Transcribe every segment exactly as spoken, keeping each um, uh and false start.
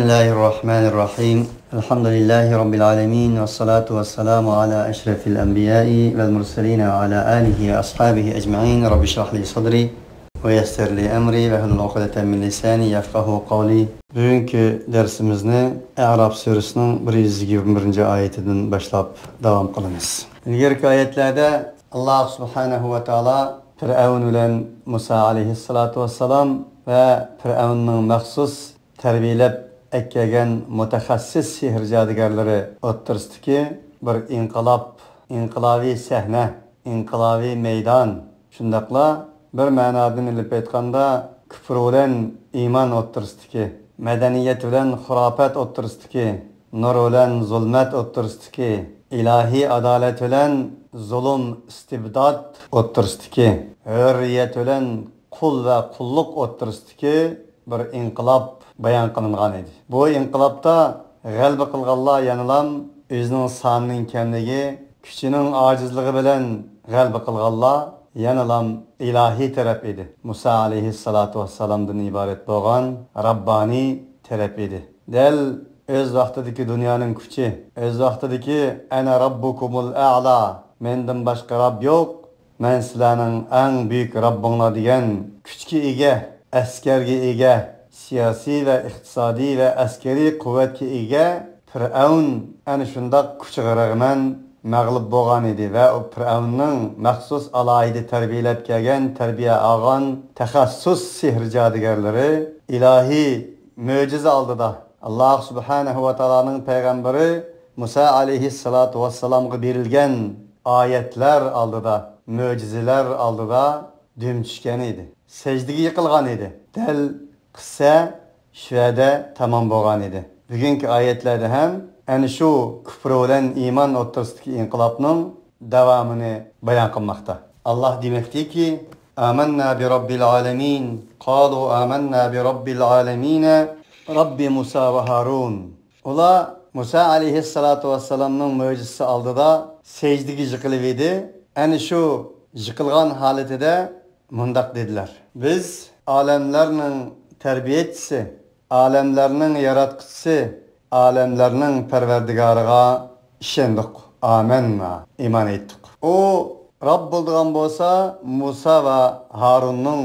بسم الله الرحمن الرحيم. الحمد لله رب العالمين، والصلاة والسلام على أشرف الأنبياء والمرسلين وعلى آله وأصحابه أجمعين. رب اشرح لي صدري ويسر لي أمري واحلل عقدة من لساني يفقهوا قولي. بۈگۈنكى دەرسىمىزنى ئەئراپ سۈرىسىنىڭ بىر يۈز يىگىرمە بىرىنچى ئايىتىدىن باشلاپ داۋام قىلىمىز. ئىلگىرىكى ئايەتلەردە ئاللاھ سۇبھانەھۇ ۋە تائالا پىرئەۋن بىلەن مۇسا ئەلەيھىسسالاتۇ ۋەسسالام ۋە پىرئەۋننىڭ مەخسۇس تەربىيەلەپ ئەكەلگەن مۇتەخەسسىس سېھىر جادۇگەرلىرى ئوتتۇرىسىدىكى بىر ئىنقىلاب، ئىنقىلابىي سەھنە، ئىنقىلابىي مەيدان، شۇنداقلا بىر مەنادىن ئېلىپ ئېيتقاندا، كۇپر بىلەن ئىمان ئوتتۇرىسىدىكى، مەدەنىيەت بىلەن خۇراپەت ئوتتۇرىسىدىكى، نۇر بىلەن زۇلمەت ئوتتۇرىسىدىكى، ئىلاھىي ئادالەت بىلەن زۇلۇم، ئىستىبداد ئوتتۇرىسىدىكى، ھۆرىيەت بىلەن قۇل ۋە قۇللۇق ئوتتۇرىسىدىكى بىر ئىنقىلاب بايان قىلىنغان ئىدى. بۇ ئىنقىلابتا غەلىبە قىلغانلار يەنىلام ئۆزىنىڭ سانىنىڭ كەملىكى، كۈچىنىڭ ئاجىزلىقى بىلەن غەلىبە قىلغانلار يەنىلام ئىلاھىي تەرەپ ئىدى. مۇسا ئەلەيھىسسالاتۇ ۋەسسالامدىن ئىبارەت بولغان راببانىي تەرەپ ئىدى. دەل ئۆز ۋاقتىدىكى دۇنيانىڭ كۈچى، ئۆز ۋاقتىدىكى «ئەنە راببۇكۇمۇل ئەئلا»، «مەندىن باشقا راب يوق، مەن سىلەرنىڭ ئەڭ بۈيۈك راببىڭلار» دېگەن كۈچكە ئىگە، ئەسكەرگە ئىگە، سىياسىي ۋە ئىقتىسادىي ۋە ئەسكىرىي قۇۋۋەتكە ئىگە پىرئەۋن ئەنە شۇنداق كۈچىگە رەغمەن مەغلۇپ بولغان ئىدى ۋە ئۇ پىرئەۋننىڭ مەخسۇس ئالاھىدە تەربىيەلەپ كەلگەن، تەربىيە ئالغان تەخەسسۇس سېھىر جادۇگەرلىرى ئىلاھىي مۆجىزە ئالدىدا، ئاللاھ سۇبھانەھۇ ۋە تائالانىڭ پەيغەمبىرى مۇسا ئەلەيھىسسالاتۇ ۋەسسالامغا بېرىلگەن ئايەتلەر ئالدىدا، مۆجىزىلەر ئالدىدا دۈم چۈشكەن ئىدى. سەجدىگە يىقىلغان ئىدى. دەل قىسسە شۇ يەردە تامام بولغان ئىدى. بۈگۈنكى ئايەتلەردە ھەم ئەنە شۇ كۇپر بىلەن ئىمان ئوتتۇرىسىدىكى ئىنقىلابنىڭ داۋامىنى بايان قىلماقتا. ئاللاھ دېمەكتىكى، «آمنا برب العالمين. قالوا آمنا برب العالمين، رب موسى وهارون.» ئۇلار مۇسا ئەلەيھىسسالاتۇ ۋەسسالامنىڭ مۆجىزىسى ئالدىدا سەجدىگە يىقىلىۋىدى. ئەنە شۇ يىقىلغان ھالىتىدە مۇنداق دېدىلەر: «بىز ئالەملەرنىڭ تەربىيەچىسى، ئالەملەرنىڭ ياراتقۇچىسى، ئالەملەرنىڭ پەرۋەردىگارىغا ئىشەندۇق، ئامەننا، ئىمان ئېيتتۇق. ئۇ رەب بولىدىغان بولسا، مۇسا ۋە ھارۇننىڭ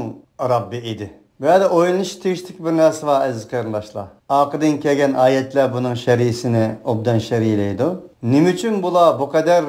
رەببى ئىدى.» بۇ يەردە ئويلىنىشقا تېگىشلىك بىر نەرسە بار، ئەزىز قېرىنداشلار. ئارقىدىن كەلگەن ئايەتلەر بۇنىڭ شەرھىسىنى ئوبدان شەرھلەيدۇ. نېمە ئۈچۈن بۇلار بۇ قەدەر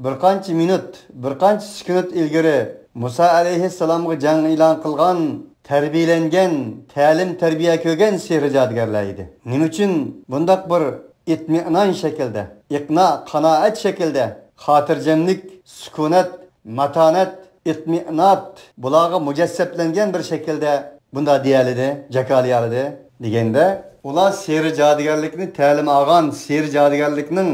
بىر قانچە مىنۇت، بىر قانچە سېكۇنت ئىلگىرى مۇسا ئەلەيھىسسالامغا جەڭ ئېلان قىلغان، تەربىيەلەنگەن، تەلىم-تەربىيە كۆرگەن سېھىر جادۇگەرلەر ئىدى؟ نېمە ئۈچۈن بۇنداق بىر ئىتمىئنان شەكىلدە، ئىقنا، قانائەت شەكىلدە، خاتىرجەملىك، سۈكۈنەت، ماتانەت، ئىتمىئنات، بۇلارغا مۇجەسسەپلەنگەن بىر شەكىلدە بۇنداق دېيەلىدى، جاكارلىيالىدى دېگەندە، ئۇلار سېھىر جادۇگەرلىكنى تەلىم ئالغان، سېھىر جادۇگەرلىكنىڭ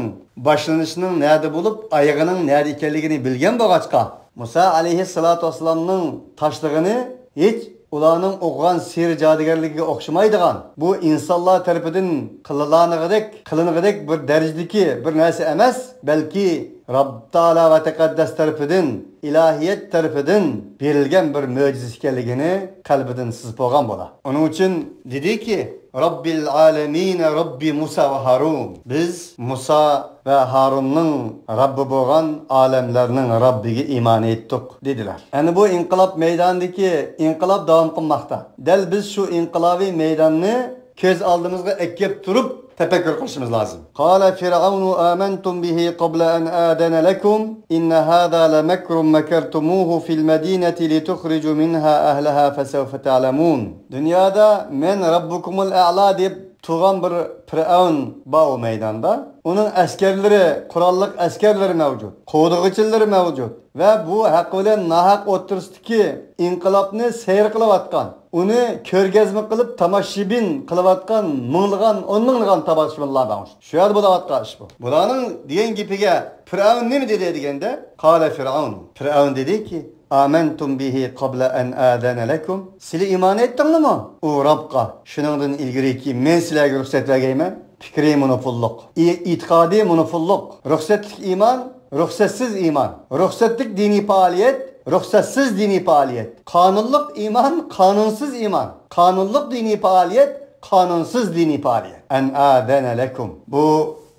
باشلىنىشىنىڭ نەدە بولۇپ، ئايىغىنىڭ نەدە ئىكەنلىكىنى بىلگەن بولغاچقا، مۇسا ئەلەيھىسسالاتۇ ۋەسسالامنىڭ تاشلىغىنى ھېچ ئۇلارنىڭ ئوقۇغان سېھىر جادۇگەرلىكىگە ئوخشىمايدىغان، بۇ ئىنسانلار تەرىپىدىن قىلىنىدىغىدەك، قىلىنىدىغىدەك بىر دەرىجىدىكى بىر نەرسە ئەمەس، بەلكى رەب تائالا ۋە تەقەددەس تەرىپىدىن، ئىلاھىيەت تەرىپىدىن بېرىلگەن بىر مۆجىزە ئىكەنلىكىنى قەلبىدىن سىزىپ بولغان بولا. ئۇنىڭ ئۈچۈن دېدىكى، «رەببىل ئالەمىنە، رەببى مۇسا ۋە ھارۇن.» بىز مۇسا ۋە ھارۇننىڭ رەببى بولغان ئالەملەرنىڭ رەببىگە ئىمان ئېيتتۇق، دېدىلەر. ئەنە بۇ ئىنقىلاب مەيدانىدىكى ئىنقىلاب داۋام قىلماقتا. دەل بىز شۇ ئىنقىلاۋىي مەيداننى كۆز ئالدىمىزغا ئەكىپ تۇرۇپ تەپەككۇر قىلىشىمىز لازىم. قال فرعون آمنتم به قبل أن آذن لكم إن هذا لمكر مكرتموه في المدينة لتخرجوا منها أهلها فسوف تعلمون. دۇنيادا «مەن رەببۇكۇمۇل ئەئلا» دەپ تۇرغان بىر پىرئەۋن بار ئۇ مەيداندا. ئۇنىڭ ئەسكەرلىرى، قوراللىق ئەسكەرلىرى مەۋجۇت، قوغدىغۇچىلىرى مەۋجۇت ۋە بۇ ھەق بىلەن ناھەق ئوتتۇرىسىدىكى ئىنقىلابنى سەير قىلىۋاتقان، ئۇنى كۆرگەزمە قىلىپ تاماشىبىن قىلىۋاتقان مىڭلىغان، ئون مىڭلىغان تاماشىبىنلار مەۋجۇت. شۇ يەردە بولۇۋاتقان ئىش بۇ. بۇلارنىڭ دېگەن گېپىگە پىرئەۋن نېمە دېدى دېگەندە، قال فرعون، پىرئەۋن دېدىكى، آمنتم به قبل أن آذن لكم. سىلى ئىمان ئېيتتىڭلىمۇ ئۇ رەبقا، شۇنىڭدىن ئىلگىرىكى مەن سىلەرگە رۇخسەت بەرگەيمەن؟ پىكرىي مونوپوللۇق، ئى-، ئېتىقادىي مونوپوللۇق. رۇخسەتلىك ئىمان، رۇخسەتسىز ئىمان. رۇخسەتلىك دىنىي پائالىيەت، رۇخسەتسىز دىنىي پائالىيەت. قانۇنلۇق ئىمان، قانۇنسىز ئىمان. قانۇنلۇق دىنىي پائالىيەت، قانۇنسىز دىنىي پائالىيەت. أن آذن لكم. بۇ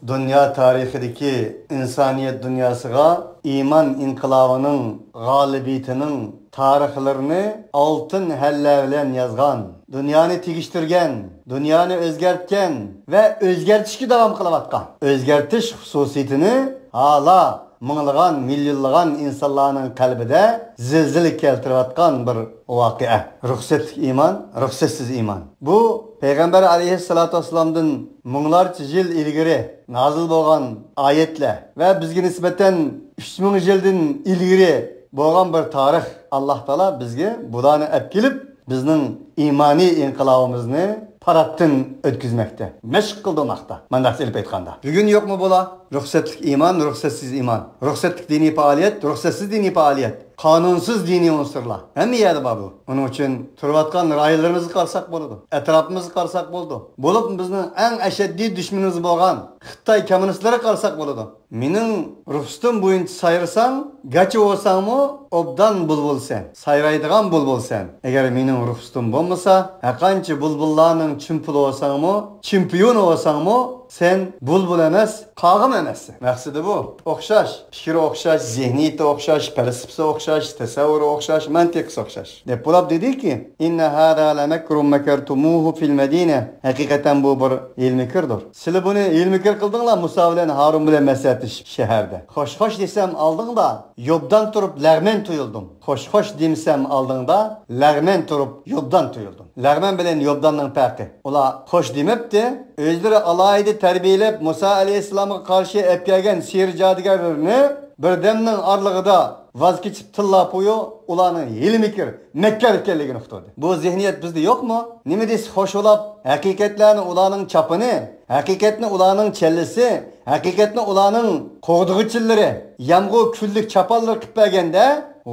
دۇنيا تارىخىدىكى ئىنسانىيەت دۇنياسىغا ئىمان ئىنقىلابىنىڭ غالىبىيىتىنىڭ تارىخلىرىنى ئالتۇن ھەللە بىلەن يازغان، دۇنيانى تېگىشتۈرگەن، دۇنيانى ئۆزگەرتكەن ۋە ئۆزگەرتىشكە داۋام قىلىۋاتقان، ئۆزگەرتىش خۇسۇسىيىتىنى ھالا مىڭلىغان، مىليونلىغان ئىنسانلارنىڭ قەلبىدە زىلزىلە كەلتۈرۈۋاتقان بىر ۋەقە. رۇخسەتلىك ئىمان، رۇخسەتسىز ئىمان. بۇ پەيغەمبەر ئەلەيھىسسالاتۇ ۋەسسالامدىن مىڭلارچە يىل ئىلگىرى نازىل بولغان ئايەتلەر ۋە بىزگە نىسبەتەن ئۈچ مىڭ يىلدىن ئىلگىرى بولغان بىر تارىخ. ئاللاھ تائالا بىزگە بۇلارنى ئەپ كېلىپ، بىزنىڭ ئىمانىي ئىنقىلابىمىزنى پاراتتىن ئۆتكۈزمەكتە، مەشىق قىلدۇرماقتا. مانداقچە ئېلىپ ئېيتقاندا، بۈگۈن يوقمۇ بۇلار؟ رۇخسەتلىك ئىمان، رۇخسەتسىز ئىمان، رۇخسەتلىك دىنىي پائالىيەت، رۇخسەتسىز دىنىي پائالىيەت، قانۇنسىز دىنىي ئۇنسۇرلار ھەممە يەردە بار بۇ. ئۇنىڭ ئۈچۈن تۇرۇۋاتقان رايونلىرىمىزغا قارىساق بولىدۇ، ئەتراپىمىزغا قارىساق بولىدۇ. بولۇپمۇ بىزنىڭ ئەڭ ئەشەددىي دۈشمىنىمىز بولغان خىتاي كوممۇنىستلىرىغا قارىساق بولىدۇ. مېنىڭ رۇخسىتىم بويىچە سايرىساڭ، گاچا بولساڭمۇ ئوبدان بۇلبۇل سەن، سايرايدىغان بۇلبۇل سەن. ئەگەر مېنىڭ رۇخسىتىم بولمىسا، ھەرقانچە بۇلبۇللارنىڭ چۈمپۈلى بولساڭمۇ، چېمپىيونى بولساڭمۇ، سەن بۇلبۇل ئەمەس، قاغىمۇ ئەمەسسەن. مەقسىتى بۇ. ئوخشاش، پىكرى ئوخشاش، زېھنىيىتى ئوخشاش، پەلسەپىسى ئوخشاش، تەسەۋۋۇرى ئوخشاش، مەنتىقىسى ئوخشاش. دەپ بولاپ دېدىكى، إن هذا لمكر مكرتموه في المدينة. ھەقىقەتەن بۇ بىر ھىيلە-مىكىردۇر. سىلە بۇنى ھىيلە-مىكىر قىلدىڭلار مۇسا بىلەن ھارۇن بىلەن مەسلىھەتلىشىپ شەھەردە. خوش خوش دېسەم ئالدىڭدا، يوبدان تۇرۇپ لەغمەن تۇيۇلدۇم. خوش خوش دېمىسەم ئالدىڭدا، لەغمەن تۇرۇپ يوبدان تۇيۇلدۇم. لەغمەن بىلەن يوبداننىڭ پەرقى. ئۇلار خوش دېمەپتۇ، ئۆزلىرى ئالاھىدە تەربىيەلەپ مۇسا ئەلەيھىسسالامغا قارشى ئەپ كەلگەن سېھىر جادۇگەرلىرىنى بىردەمنىڭ ئارىلىقىدا ۋاز كېچىپ تىللاپ قويۇپ، ئۇلارنىڭ ھىيلە-مىكىر، مەككار ئىكەنلىكىنى ئۇقتۇردى. بۇ زېھنىيەت بىزدە يوقمۇ؟ نېمە دېسە خوش بولاپ، ھەقىقەتلەرنى ئۇلارنىڭ چاپىنى، ھەقىقەتنى ئۇلارنىڭ چەللىسى، ھەقىقەتنى ئۇلارنىڭ قوغدىغۇچىلىرى، يامغۇر كۈنلۈك چاپانلىرى قىلىپ بەرگەندە،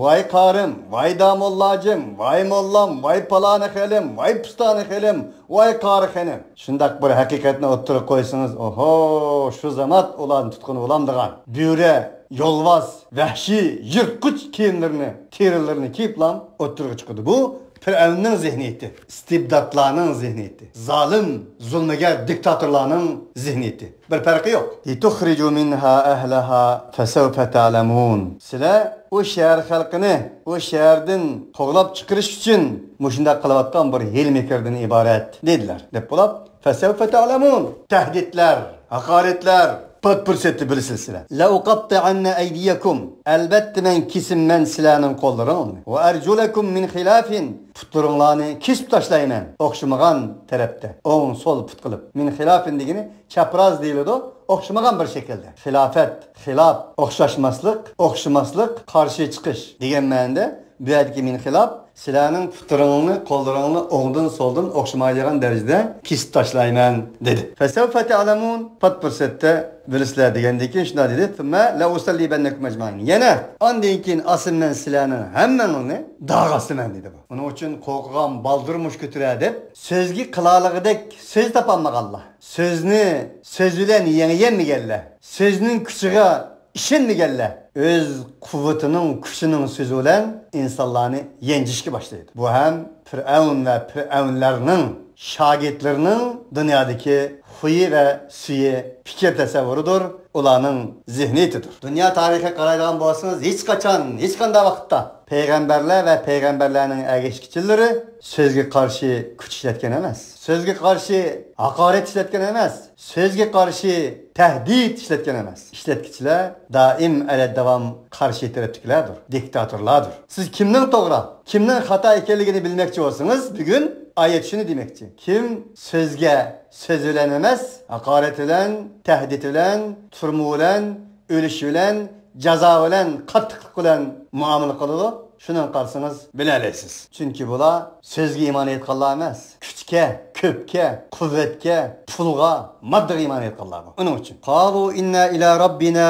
ۋاي قارىم، ۋاي داموللاجىم، ۋاي موللام، ۋاي پالانى خېلىم، ۋاي پۇستانى خېلىم، ۋاي قارى خېنىم. شۇنداق بىر ھەقىقەتنى ئوتتۇرىغا قويسىڭىز، ئوھو، شۇ زامات ئۇلارنى تۇتقىنى بولامدىغان بۆرە، يولۋاس، ۋەھشىي، يىرتقۇچ كىيىملىرىنى، تېرىلىرىنى كىيىپلام ئوتتۇرىغا چىقىدۇ. بۇ پىرئەۋننىڭ زېھنىيىتى، ئىستىبداتلارنىڭ زېھنىيىتى، زالىم، زۇلمىگەر دىكتاتورلارنىڭ زېھنىيىتى. بىر پەرقى يوق. لتخرجوا منها أهلها فسوف تعلمون. سىلەر ئۇ شەھەر خەلقىنى ئۇ شەھەردىن قوغلاپ چىقىرىش ئۈچۈن مۇشۇنداق قىلىۋاتقان بىر ھىيلە-مىكىردىن ئىبارەت، دېدىلەر. دەپ بولاپ، فسوف تعلمون. تەھدىتلەر، ھاقارەتلەر، پات پۇرسەتتە بىلىسىلەر سىلەر. لأقطعن أيديكم. ئەلبەتتە مەن كېسىمەن سىلەرنىڭ قوللىرىڭلارنى. وأرجلكم من خلاف. پۇتلىرىڭلارنى كېسىپ تاشلايمەن. ئوخشىمىغان تەرەپتە. ئوڭ، سول پۇت قىلىپ. من خلاف دېگىنى چەپراز دېيىلىدۇ. ئوخشىمىغان بىر شەكىلدە. خىلاپەت، خىلاپ، ئوخشاشماسلىق، ئوخشىماسلىق، قارشى چىقىش دېگەن مەنىدە. بۇ يەردىكى من خلاف سىلەرنىڭ پۇتلىرىڭنى، قوللىرىڭنى ئوڭدىن، سولدىن ئوخشىمايدىغان دەرىجىدە كېسىپ تاشلايمەن، دېدى. فسوف تعلمون، پات پۇرسەتتە بىلىسىلەر دېگەندىن كېيىن شۇنداق دېدى. ثم لأصلبنكم أجمعين. يەنە ئاندىن كېيىن ئاسىمەن سىلەرنىڭ ھەممىڭلارنى داغ ئاسىمەن، دېدى بۇ. ئۇنىڭ ئۈچۈن قورقىدىغان بالدۇر مۇشكى تۈرە دەپ، سۆزگە قىلالىغۇدەك سۆز تاپالمىغانلار، سۆزنى سۆز بىلەن يېڭەلمىگەنلەر، سۆزنىڭ كۈچىگە ئىشەنمىگەنلەر ئۆز قۇۋۋىتىنىڭ، كۈچىنىڭ سۆزى بىلەن ئىنسانلارنى يەنجىشكە باشلايدۇ. بۇ ھەم پىرئەۋن ۋە پىرئەۋنلەرنىڭ شاگىرتلىرىنىڭ دۇنيادىكى خۇيى ۋە سۈيى، پىكىر تەسەۋۋۇرىدۇر، ئۇلارنىڭ زېھنىيىتىدۇر. دۇنيا تارىخىغا قارايدىغان بولسىڭىز، ھېچقاچان، ھېچقانداق ۋاقىتتا پەيغەمبەرلەر ۋە پەيغەمبەرلەرنىڭ ئەگەشكۈچىلىرى سۆزگە قارشى كۈچ ئىشلەتكەن ئەمەس. سۆزگە قارشى ھاقارەت ئىشلەتكەن ئەمەس. سۆزگە قارشى تەھدىت ئىشلەتكەن ئەمەس. ئىشلەتكۈچىلەر دائىم ئەلەدداۋام قارشى تەرەپتىكىلەردۇر، دىكتاتورلاردۇر. سىز كىمنىڭ توغرا، كىمنىڭ خاتا ئىكەنلىكىنى بىلمەكچى بولسىڭىز، بۈگۈن ئايەت شۇنى دېمەكچى. كىم سۆزگە سۆز بىلەن ئەمەس، ھاقارەت بىلەن، تەھدىت بىلەن، تۈرمە بىلەن، ئۆلۈش بىلەن، جازا بىلەن، قاتتىقلىق بىلەن مۇئامىلە قىلىدۇ، شۇنىڭغا قارىسىڭىز بىلەلەيسىز. چۈنكى بۇلار سۆزگە ئىمان ئېيتقانلار ئەمەس، كۈچكە، كۆپكە، قۇۋۋەتكە، پۇلغا، ماددىغا ئىمان ئېيتقانلار بۇ. ئۇنىڭ ئۈچۈن. قالوا إنا إلى ربنا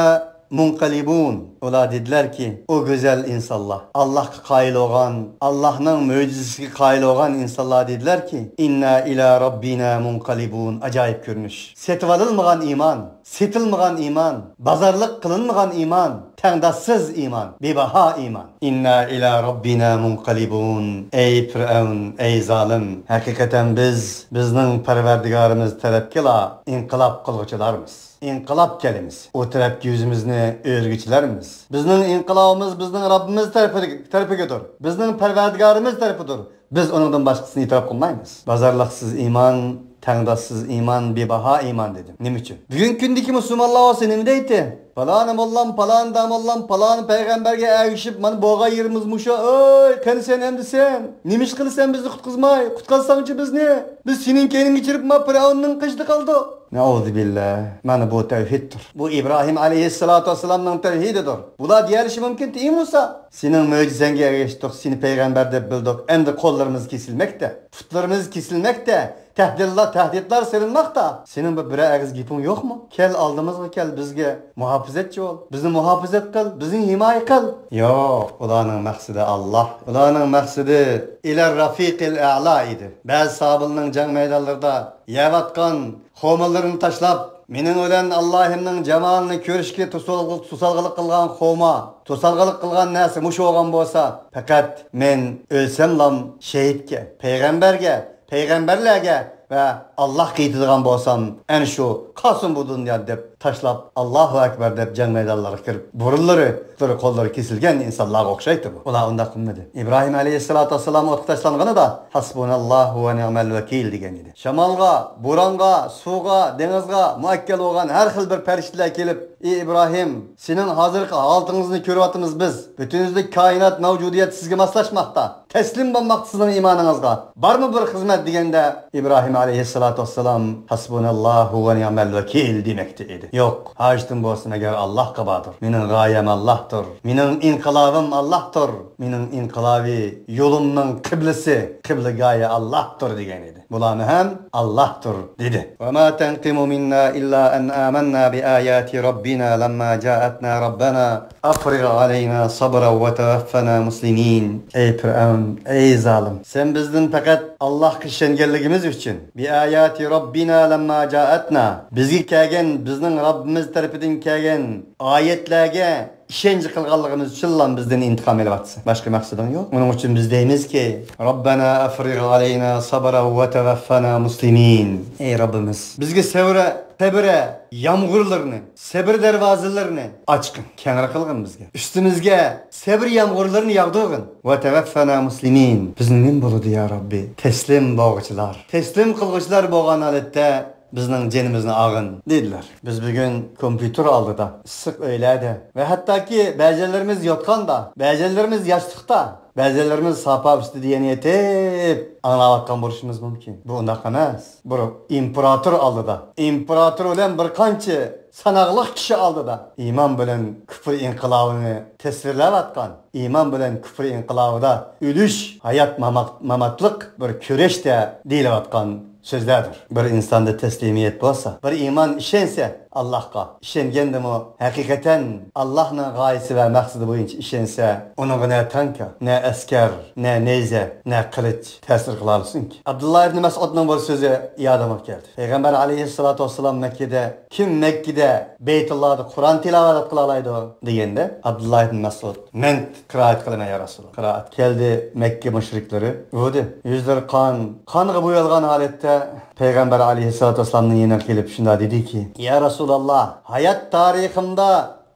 منقلبون. ئۇلار دېدىلەركى، ئۇ گۈزەل ئىنسانلار، ئاللاھقا قايىل بولغان، ئاللاھنىڭ مۆجىزىسىگە قايىل بولغان ئىنسانلار دېدىلەركى، إنا إلى ربنا منقلبون. ئاجايىپ كۆرۈنۈش. سېتىۋالىنمىغان ئىمان، سېتىلمىغان ئىمان، بازارلىق قىلىنمىغان ئىمان، تەڭداشسىز ئىمان، بىباھا ئىمان. ئىننا ئىلا راببىنا مۇنقەلىبۇن. ئەي پىرئەۋن، ئەي زالىم! ھەقىقەتەن بىز بىزنىڭ پەرۋەردىگارىمىز تەرەپكىلا ئىنقىلاب قىلغۇچىلارمىز. ئىنقىلاب كەلىمىز. ئۇ تەرەپكە يۈزىمىزنى ئۆرۈگۈچىلەرمىز. بىزنىڭ ئىنقىلابىمىز بىزنىڭ رەببىمىز تەرىپىدە-، تەرىپىگىدۇر. بىزنىڭ پەرۋەردىگارىمىز تەرىپىدۇر. بىز ئۇنىڭدىن باشقىسىنى ئېتىراپ قىلمايمىز. بازارلىقسىز ئىمان، تەڭداشسىز ئىمان، بىباھا ئىمان دېدىم. نېمە ئۈچۈن؟ بۈگۈنكى كۈندىكى مۇسۇلمانلار بولسا نېمە دەيتتى؟ پالانى موللام، پالانى داموللام، پالانى پەيغەمبەرگە ئەگىشىپ، مانا بولغان يېرىمىز مۇشۇ. ئۆي، قېنى سەن ئەمدى سەن؟ نېمە ئىش قىلىسەن بىزنى قۇتقۇزماي؟ قۇتقازساڭچى بىزنى؟ بىز سېنىڭ كەينىڭگە چىرىپ، ما پىرئەۋننىڭ قېشىدا قالدۇق. نەئۇزۇبىللا. مانا بۇ تەۋھىدتۇر. بۇ ئىبراھىم ئەلەيھىسسالاتۇ ۋەسسالامنىڭ تەۋھىدىدۇر. بۇلار دېيەلىشى مۇمكىنتى، ئى مۇسا، سېنىڭ مۆجىزەڭگە ئەگەشتۇق، سېنى پەيغەمبەر دەپ بىلدۇق، ئەمدى قوللىرىمىز كېسىلمەكتە، پۇتلىرىمىز كېسىلمەكتە، تەھدىتلار، تەھدىتلار سېلىنماقتا. سېنىڭ بىر، بىرەر ئېغىز گېپىڭ يوقمۇ؟ كەل، ئالدىمىزغا كەل، بىزگە مۇھاپىزەتچى بول. بىزنى مۇھاپىزەت قىل، بىزنى ھىمايە قىل. يوق، ئۇلارنىڭ مەقسىتى ئاللاھ. ئۇلارنىڭ مەقسىتى ئىلەر رەفىقىل ئەلا ئىدى. بەزى ساھابىلەرنىڭ جەڭ مەيدانلىرىدا يەۋاتقان خورمىلىرىنى تاشلاپ، مېنىڭ بىلەن ئاللاھىمنىڭ جامالىنى كۆرۈشكە توسالغۇ-، توسالغۇلۇق قىلغان خورما، توسالغۇلۇق قىلغان نەرسە مۇشۇ بولغان بولسا، پەقەت مەن ئۆلسەملام شېھىتكە، پەيغەمبەرگە، پەيغەمبەرلەرگە ۋە ئاللاھقا يېتىدىغان بولسام، ئەنە شۇ قالسۇن بۇ دۇنيا دەپ تاشلاپ، ئاللاھۇ ئەكبەر دەپ جەڭ مەيدانلىرىغا كىرىپ، بۇرۇنلىرى، پۇتلىرى، قوللىرى كېسىلگەن ئىنسانلارغا ئوخشايتتى بۇ. ئۇلار ئۇنداق قىلمىدى. ئىبراھىم ئەلەيھىسسالاتۇ ۋەسسالام ئوتقا تاشلانغىنىدا، ھەسبۇناللاھۇ ۋە نىئمەل ۋەكىل دېگەن ئىدى. شامالغا، بورانغا، سۇغا، دېڭىزغا مۇئەككەل بولغان ھەر خىل بىر پەرىشتىلەر كېلىپ، ئى ئىبراھىم، سېنىڭ ھازىرقى ھالىتىڭىزنى كۆرۈۋاتىمىز بىز. پۈتۈنلۈك كائىنات مەۋجۇدىيەت سىزگە ماسلاشماقتا. تەسلىم بولماقتا سىزنىڭ ئىمانىڭىزغا. بارمۇ بىر خىزمەت دېگەندە، ئىبراھىم ئەلەيھىسسالاتۇ ۋەسسالام، ھەسبۇناللاھۇ ۋە نىئمەل ۋەكىل دېمەكتە ئىدى. يوق، ھاجىتىم بولسا مەگەر ئاللاھقا باردۇر. مېنىڭ غايەم ئاللاھتۇر. مېنىڭ ئىنقىلابىم ئاللاھتۇر. مېنىڭ ئىنقىلابىي يولۇمنىڭ قىبلىسى، قىبلىگاھى ئاللاھتۇر دېگەن ئىدى. بۇلارمۇ ھەم ئاللاھتۇر دېدى. وما تنقم منا إلا أن آمنا بآيات ربنا لما جاءتنا ربنا أفرغ علينا صبرا وتوفنا مسلمين. ئەي پىرئەۋن، ئەي زالىم! سەن بىزدىن پەقەت ئاللاھقا ئىشەنگەنلىكىمىز ئۈچۈن، بآيات ربنا لما جاءتنا، بىزگە كەلگەن، بىزنىڭ رەببىمىز تەرىپىدىن كەلگەن ئايەتلەرگە ئىشەنچ قىلغانلىقىمىز ئۈچۈنلا بىزدىن ئىنتىقام ئېلىۋاتىسەن. باشقا مەقسىتىڭ يوق. ئۇنىڭ ئۈچۈن بىز دەيمىزكى، ربنا أفرغ علينا صبرا وتوفنا مسلمين. ئەي رەببىمىز، بىزگە سەۋرە، سەبرە يامغۇرلىرىنى، سەبرە دەرۋازىلىرىنى ئاچقىن، كەڭرى قىلغىن بىزگە. ئۈستىمىزگە سەبرە يامغۇرلىرىنى ياغدۇرغىن. وتوفنا مسلمين. بىزنى نېمە بولىدۇ يا رەببى؟ تەسلىم بولغۇچىلار، تەسلىم قىلغۇچىلار بولغان ھالەتتە بىزنىڭ جېنىمىزنى ئالغىن دېدىلەر. بىز بۈگۈن كومپيۇتېر ئالدىدا، ئىسسىق ئۆيلەردە ۋە ھەتتاكى بەزىلىرىمىز يوتقاندا، بەزىلىرىمىز ياستۇقتا، بەزىلىرىمىز ساپا ئۈستىدە يەنە يېتىپ ئاڭلاۋاتقان بولۇشىمىز مۇمكىن. بۇ ئۇنداق ئەمەس. بىر ئىمپېراتور ئالدىدا، ئىمپېراتور بىلەن بىر قانچە ساناقلىق كىشى ئالدىدا ئىمان بىلەن كۇفر ئىنقىلابىنى تەسۋىرلەۋاتقان، ئىمان بىلەن كۇفر ئىنقىلابىدا ئۆلۈش، ھايات مامات-، ماماتلىق بىر كۈرەشتە دېيىلىۋاتقان سۆزلەردۇر. بىر ئىنساندا تەسلىمىيەت بولسا، بىر ئىمان، ئىشەنسە ئاللاھقا، ئىشەنگەندىمۇ ھەقىقەتەن ئاللاھنىڭ غايىسى ۋە مەقسىتى بويىچە ئىشەنسە، ئۇنىڭغا نە تانكا، نە ئەسكەر، نە نەيزە، نە قىلىچ تەسىر قىلالىسۇنكى؟ ئابدۇللا ئىبن مەسئۇدنىڭ بىر سۆزى يادىمغا كەلدى. پەيغەمبەر ئەلەيھىسسالاتۇ ۋەسسالام مەككىدە، كىم مەككىدە، بەيتۇللادا قۇرئان تىلاۋەت قىلالايدۇ دېگەندە، ئابدۇللا ئىبن مەسئۇد، مەن قىرائەت قىلىمەن يا رەسۇلاللا. قىرائەت كەلدى، مەككە مۇشرىكلىرى ئۇردى. يۈزلىرى قان، قانغا بويالغان ھالەتتە پەيغەمبەر ئەلەيھىسسالاتۇ ۋەسسالامنىڭ يېنىغا كېلىپ شۇنداق دېدىكى، يا رەسۇلاللا، ھايات تارىخىمدا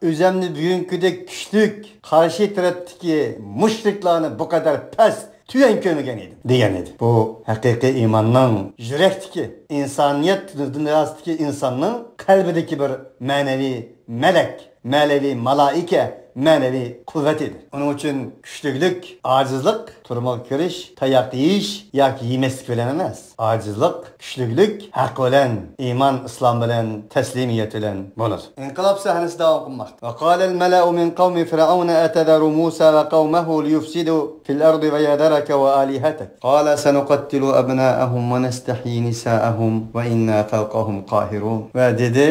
ئۆزەمنى بۈگۈنكىدەك كۈچلۈك، قارشى تەرەپتىكى مۇشرىكلارنى بۇ قەدەر پەس، تۆۋەن كۆرمىگەن ئىدىم، دېگەن ئىدى. بۇ ھەقىقىي ئىماننىڭ يۈرەكتىكى، ئىنسانىيەت دۇنياسىدىكى ئىنساننىڭ قەلبىدىكى بىر مەنىۋى مەلەك، مەنىۋى مالائىكە، مەنىۋى قۇۋۋەت ئىدى. ئۇنىڭ ئۈچۈن كۈچلۈكلۈك، ئاجىزلىق، تۈرمىگە كىرىش، تاياق يېيىش ياكى يېمەسلىك بىلەن ئەمەس. ئاجىزلىق، كۈچلۈكلۈك ھەق بىلەن، ئىمان، ئىسلام بىلەن، تەسلىمىيەت بىلەن بولىدۇ. ئىنقىلاب سەھنىسى داۋام قىلماقتا. وقال الملأ من قوم فرعون أتذر موسى وقومه ليفسدوا في الأرض ويذرك وآلهتك قال سنقتل أبناءهم ونستحيي نساءهم وإنا فوقهم قاهرون. ۋە دېدى،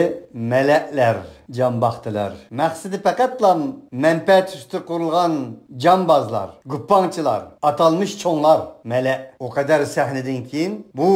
مەلەلەر، جان باقتىلار، مەقسىتى پەقەتلا مەنپەئەت ئۈستىدە قۇرۇلغان جانبازلار، گۇپپاڭچىلار، ئاتالمىش چوڭلار، مەلە. ئۇ قەدەر سەھنىدىن كېيىن بۇ